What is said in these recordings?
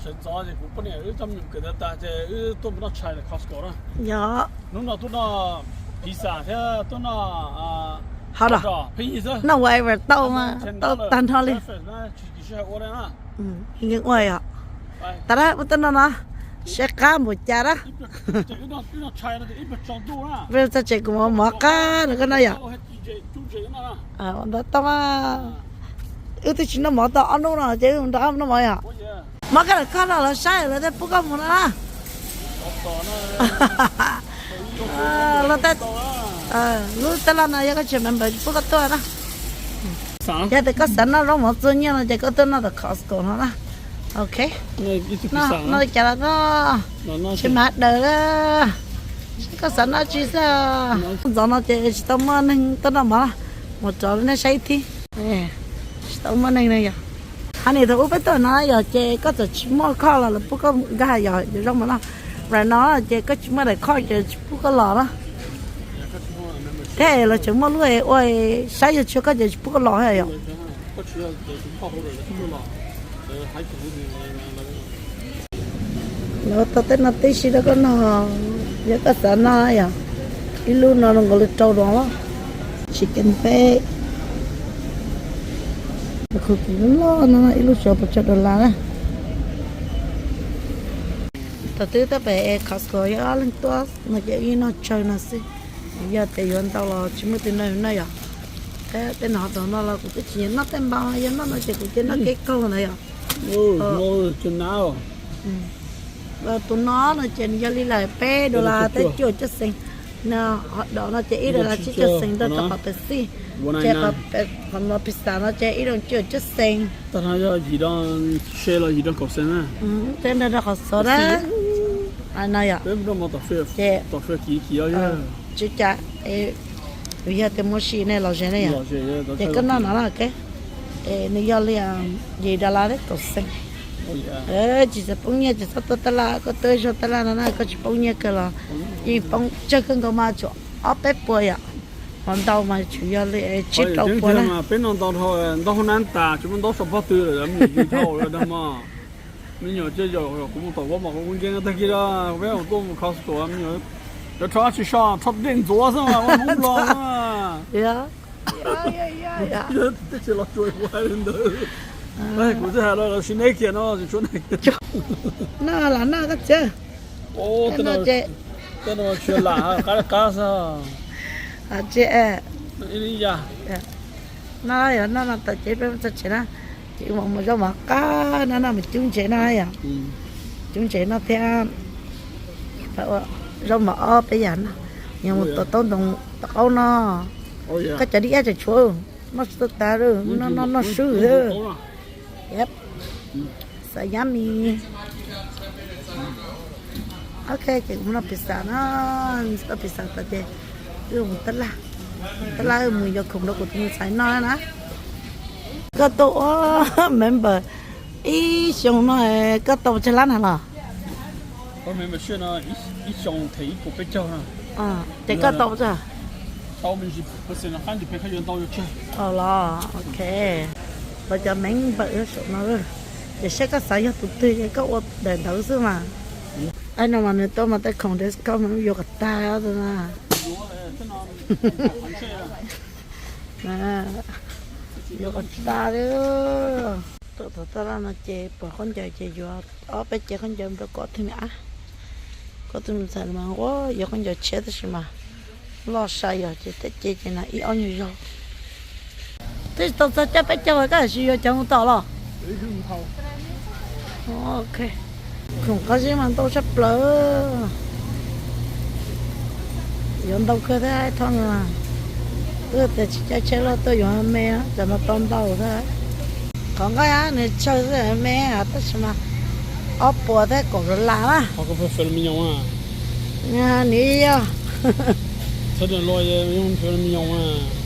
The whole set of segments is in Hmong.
Sawv ntxov ces kuv poj niam wb coj me nyuam kawm ntawv tag ces wb tuaj mus noj tshais ntawm Costco na. Yog. Hnub no tuaj noj pizza thiab tuaj noj hot dog. Noj whatever tau mas tau tag nrho li. Yeej ua yom. Tas dab peb tuaj noj no, saib qab npaum cas dab. Peb txog tsev kuv mov mov qab no koj noj yom. Ua ntawd tau mas. Wb twb tsis noj mov tau ob hnub no ces wb rov qab noj mov yom. Muab koj daim khoj los lawv saib lawv thiaj pub koj mus no na. Lub taj laj no yog koj tsis member pub koj tuaj na. Yog tias koj xav noj zaub mov txua nyiaj no ces koj tuaj noj tom Costco no na. Ok. Noj li cas los noj, tsis mas daws na. Koj xav noj tsis xwb. Ntxov no ces tsis tau muaj neeg tuaj noj mov, mus rau nej saib ib thib. Tsis tau muaj neeg na yom. Honey, thaum ub peb tuaj no yog ces koj txawm tsis muaj khoj los lawv pub koj nkag yog zaub mov no. Right now ces koj tsis muaj daim khoj ces tsis pub koj los na. Thiab lawv tseem muaj lub ua saib yog tshuav koj ces tsis pub koj los thiab yom. Lawv tau tej no tib si rau koj noj, yog koj xav noj yom. Ib lub no zoo nkaus li rau dollar los tsis kev peb. Cookie loj loj no ib lub xyov puas tsawg dollar na. Thaum twg tuaj pem Costco yog ob leeg tuaj no ces ib noj tsawg no xwb. Yog tias yuav ntau los tsis muaj tus noj yus noj yom. Tej no tom no los kuv twb tsis nyiam noj tej npaum, yog noj no ces kuv cia noj kev kaug ntawd yom. Tus no no ces nws yog li lawm peb dollar thiab cuaj caug cent. No, hot dog no ces ib dollar tsib caug cent rau qhov Pepsi. Ces qhov no pizza no ces ib dollar cuaj caug cent. Thiab nrog rau qhov xov dab no yom. Ces tsis cas, vim yog tias muaj si nej los ze ne yom. Ces koj noj no na, nws yog li yim dollar thiab kaum xees. Tsis txawm poob nyiaj, tsis txhob tuaj taj laj, koj tuaj zog taj laj no na koj tsis poob nyiaj kawg los yeej poob tsawg kawg nkaus mas tsuas ob peb puas yom. Hos ntau mas tsuas yog li tsib rau puas na. Peb noj ntau dhau, ntau hauv nab tas tsis muaj ntaub sau pob tw lawm, me nyuam yug dhau lawm dag mog. Me nyuam cia yog kuv mus tom Walmart kuv nkees tag kis da, peb tuaj mus Costco, me nyuam cov rho dab tsi so, rho dej ntxuav xwb mas ua hnub los xwb. Teb chaws Los Tsuas kuv hais li ntawd. Kuv twb hais los los sim neej kiag no tsis tshua neej. Noj lam noj koj txiv. Tej no tsis lam qab qab xwb. Tsis, no yog noj no tau ces peb txog tsev na, ces mus zaub mov qab no no mus cub ntses no yom. Cub ntses no thiab zaub mov ob peb yam no, yog mus tom taub ntoo tom qaub no. Koj cov dib iab tseem tshuav, noj tsis tau tas, noj noj swb xwb. Xav yab mis. Ok, ces kuv mus noj pizza na, noj pizza tas ces wb mus tab laj, tab laj wb mus yuav khoom rau kuv tus me ntxhais noj na. Koj tau ua member ib xyoo no, koj tau tsawg lab na los? Ces koj tau tsawg? Los ok, los cov member saum no, ces saib koj xav yog tus twg ces koj ua daim ntawd xwb mas. Ai no mas nws tau mas tej khoom discount yuav kom tag na. Yuav kom tag li. Tuaj tom taj laj no ces pom khaub ncaws ces yuav ob peb cev khaub ncaws rau koj tus me ab, koj tus me ntxhais mas ua yuav khaub ncaws tshiab tab sis mas loj sai yog ces tej cev ces na ib ob nyuag zaug. Twb tsis tau txog caij peb caug koj tsis yuav cov mus tom los? Ok, khoom qab zib mas ntau tshaj plaws. Yuav ntau kawg thiab thoj no. Twb tias tsis caij tsheb loj tuaj yuav me, cov no tau ntau thiab. Qhov nqaij nws tsawg xwb me tab sis mas ob puas thiab kaum dollar na. Nws yog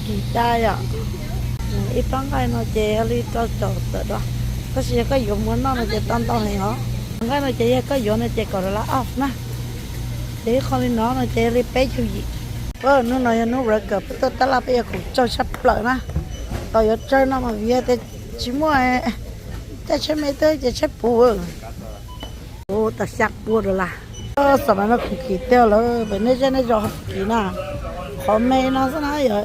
Kis tas yom. Ib pob nqaij no ces yog li rau caum tawm dua, tab sis yog koj yuav muag noj no ces tau ntau heev os. Nqaij no ces yog koj yuav no ces kaum dollar off na. Ces ib qho li no no ces yog li peb caug yim. Hnub no yog hnub World Cup peb tuaj tab laj peb yuav khoom tsawg tshaj plaws na. Tau yuav tsawg no mas vim yog tias tsis muaj caij tsheb me twg ces tsheb puv. Ua tau xya pua dollar. Xam mas no khoom kim tiag lawm, pem nej zej nej zos ho kim na. Qhov me no xwb na yog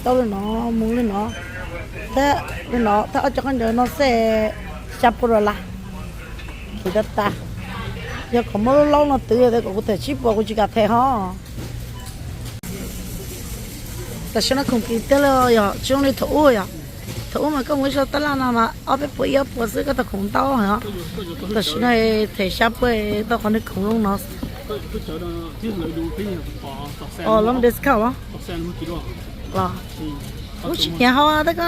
tau li no, mus li no, thiab li no thiab ob cov khaub ncaws no xwb, xya pua dollar. Kim tag tag. Yog kom muab lub laub no twv tias kom kuv them tsib puas kuv tsis kam them ho. Tam sim no khoom kim tiag li yog tsis zoo li thaum ub yom. Thaum ub mas koj mus ib sab tab laj no mas ob peb puas ib ob puas xwb koj tau khoom ntau heev. Tam sim no them xya puas tau qhov niag khoom zoo no. Los discount los? Los kuv tsis nyiam hau tej ko na.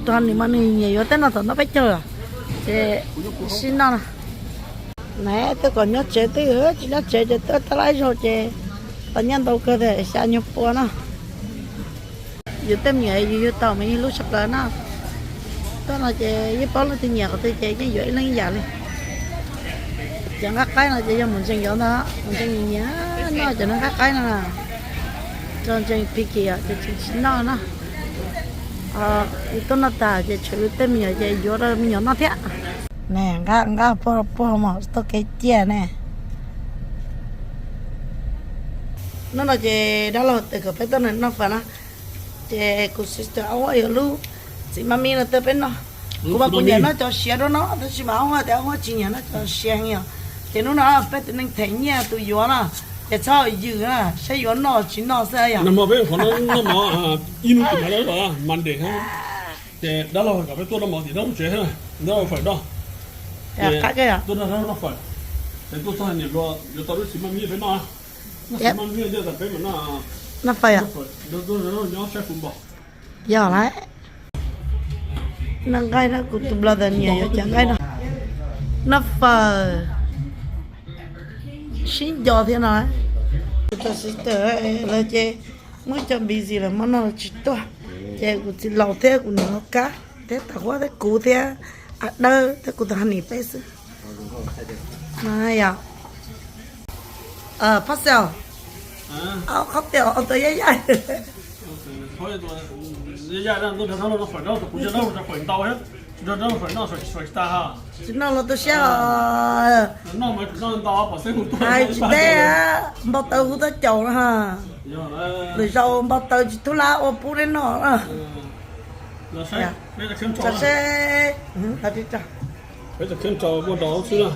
Rau nws mas nws nyiam yuav tej no thaum noj peb caug lawm, ces sib noj na. Na, tuaj kom nyob tsev twb tsis nyob tsev ces tuaj tab laj ib zaug ces tau nyiaj ntau kawg tiag, xya nyuag pua na. Yus tej me nyuam yus yug tau mas yus hlub tshaj plaws na. Tuaj no ces yeej paub leej twg nyiam qhov twg ces yeej yuav ib leeg ib yam li. Cov nqaij qaib no ces yog Mus Ntsees yuav ntag, Mus Ntsees nyiam noj cov nqaij qaib no. Tso Ntsees picky ces tseem tsis noj na. Yus tuaj noj tas ces tshuav yus tej me nyuam ces yuav rau me nyuam noj thiab. Ne, nqa nqa puag puag mos tuaj kev ciaj ne. Hnub no ces dab laug tes kom peb tuaj noj fawm na. Ces kuv sister ob huab yuav lub txiv mami no twb peb noj. Kuv mas kuv nyiam noj cov siav dua no tab sis mas ob huab tias ob huab tsis nyiam noj cov siav heev yom. Ces hnub no peb tus neeg them nyiaj tus yuav na, ces txhob yws na, saib yuav noj tsis noj xwb yom. Nag hmo peb qhov no noj mov ib hnub tim no Monday thiab, ces dab laug kom peb tuaj noj mov tim dab laug tsev thiab, dab laug fawm noj. Tuaj noj dab laug noj fawm, ces tuaj txog niam hluas yuav tau lub txiv mami peb noj. Noj txiv mami noj tas peb mam noj fawm, nyob saib fum npog. Yog lawm. Noj nqaij na, kuv tus brother nyiam yuav cov nqaij no. Noj fawm sib nco thiab no. Kuv tus sister lawv ces muaj cov busy lawm hmo no lawv tsis tuaj, ces kuv txiv laus thiab kuv niam hluas Kab thiab Tam Huab thiab kuv thiab A Dawb thiab kuv tus honey peb xwb. Yog Pab Xees, qhov tias tau yaj yaj. Tsis noj los tu siab. Hais tsis teb, npau taws hu tau caum no. Lwm zaus npau taws tsis thub lab ua pub neb noj na. Tso seb. Peb cov khiab nrau muaj nrau xwb na.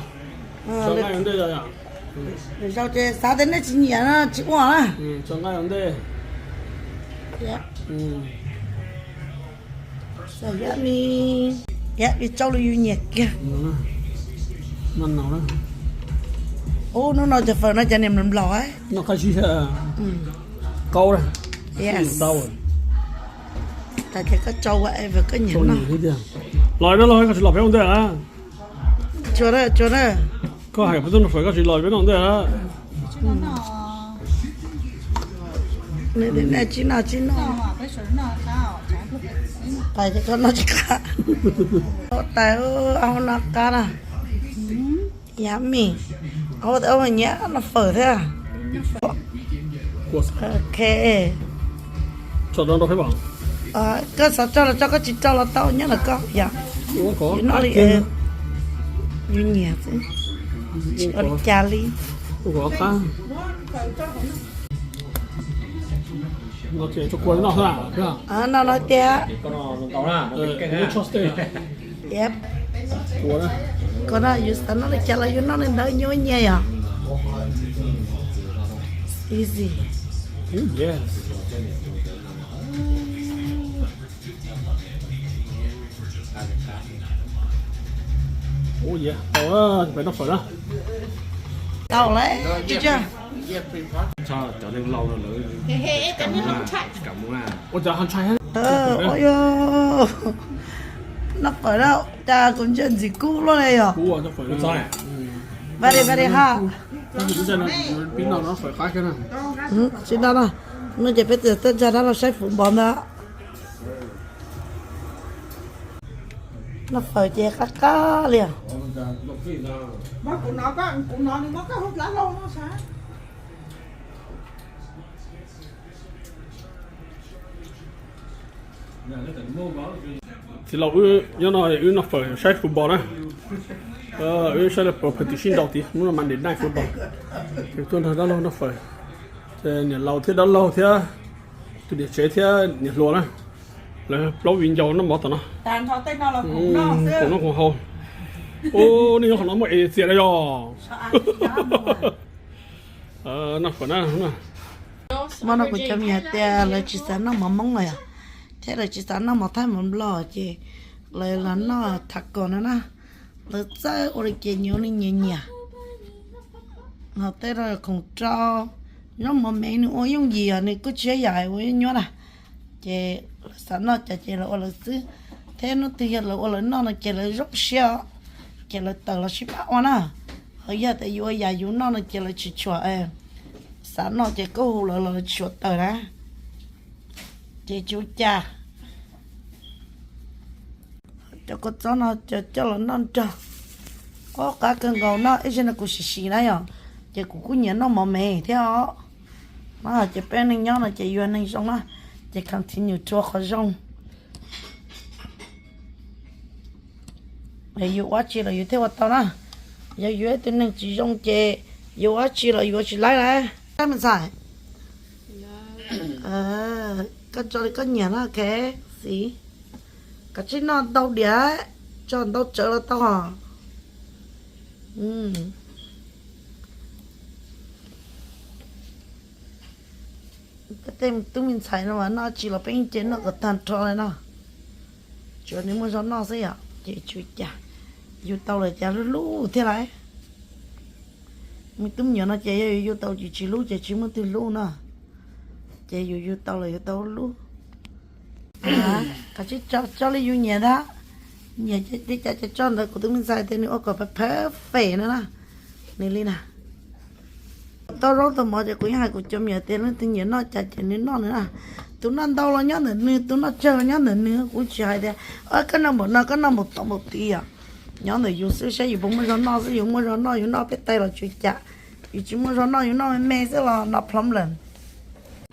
Lwm zaus ces xav tias nej tsis nyiam no tsis ua na. Tso nqaij ua ntej. Yam li, yam li tsau lus yus nyiam kiag. Ub, hnub no cov fawm no cov niam nplaum nplaum. Noj qab zib thiab. Qaub na. Yes. Tas ces koj tsau whatever koj nyiam noj. Los dab laug, koj tsis los peb ua ntej a? Tsuas na, tsuas na. Koj hais peb tuaj noj fawm koj tsis los peb noj ua ntej a? Nws tias nej tsis noj tsis noj. Tais ces koj noj tsis qab. Tais, au no qab na. Yummy. Au, au nyiam noj fawm thiab. Ok. Koj xav tso los tso, koj tsis tso los tau, nyob ntawm koj yom. Yus noj li yus nyiam xwb, tsis ua li cas li. No no tiag. Yep. Koj no yus xav noj li cas los yus noj li ntawd, nyuaj nyias yom. Easy. Tau lawm, tsis tso. Cov neeg laus no lawv kam mus na. Noj fawm na, cas kuv ntsia ntxim kub luaj li yom. Vari vari ha. Tsis no no, no ces peb txawm tuaj ntsa dab laug saib fum npog ntag. Noj fawm ces qab qab li. Txiv laus wb nyob no wb noj fawm saib fub npos na. Wb saib lawv pawg pawg tim sib nraus tid, hnub no mas ntim naj fub npos. Ces tuaj nrog dab laug noj fawm. Ces niam laus thiab dab laug thiab tus niam tsev thiab niam hluas na, lawv plaub viv ncaus noj mov tom no. Koom noj koom haus. Ub, nej nyob qhov no muaj es txias na yog. Noj fawm na. Hmo no kuv cov me nyuam tias lawv tsis xav noj mov Hmoob lawm yom, thiab lawv tsis xav noj mov Thaib mov Nplog ces lawv los noj taco no na. Lawv txawj ua li ces nyias li nyias nyiam. Ho tej no khoom rau, nyob mov me nws ua yooj yim os, nws kuj tsis yog yam ua nyuab na. Ces lawv xav noj cas ces lawv ua lawv xwb, thiab hnub twg yog lawv ua lawv noj no ces lawv zoo siab os, ces lawv tawm los sib pab ua na. Ho yog tias yus ua yam yus noj no ces lawv tsis tshua xav noj ces koj hu lawv los lawv tsis tshua tawm na. Ces tsis ua cas. Cov kua txob no coj los noj nrog, qab qab kawg nkaus no, ib zaug no kuv sim sim na yom, ces kuv kuj nyiam noj mov me thiab os. No ces peb neeg nyob no ces yus neeg zoo na, ces continue rua qhov zoo. Yus ua tsi los yus thiaj ua tau na. Yog yus ib tug neeg tsis zoo ces yus ua tsi los yus ua tsis laib lawm. Koj me ntxhais, koj tso li koj nyiam na, ok, xis. Kav tsij noj ntau diam, tso ntau tsawv los tau os. Tej tub me ntxhais no mas noj tsi los peb yeej cia noj kom tag nrho li no. Tsuav nws muaj zog noj xwb yom, ces tsis ua cas. Yug tau lawm cas hlub hlub thiab lawm. Me tub me nyuam no ces yog yus yug tau ces tsis hlub ces tsis muaj twg hlub no. Ces yus yug tau lawm yus tau hlub. Kav tsij tso li yus nyiam ntag. Nyiam ces tso ntawd, kuv tus me ntxhais tias nws ua kom perfect no na. Nws li na. Tau zaub tau mov ces kuv yeej hais kuv cov me nyuam tias leej twg nyiam noj cas ces nws noj nws na. Tus noj ntau los nyob ntawm nws, tus noj tsawg los nyob ntawm nws, kuv tsis hais tias koj noj npaum no koj noj npaum tod npaum tid os. Nyob ntawm yus xwb, saib yus puas muaj zog noj xwb, yus muaj zog noj yus noj peb tais los tsis ua cas, yus tsis muaj zog noj yus noj me me xwb los no plhom lawm.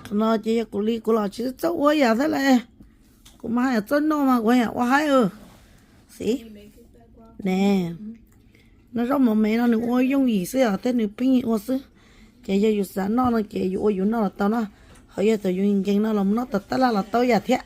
Qhov no ces yog kuv li kuv los tsis txawj ua yam thiab lawm. Kuv mas haj yam txawj noj mas kuv haj yam ua haib. Xis, ne, noj zaub mov me no nws ua yooj yim xwb os, thiab nws pheej ua xwb. Ces yog yus xav noj no ces yus ua yus noj los tau na. Ho yog thaum yus nkees no los mus noj tom tab laj los tau yam thiab.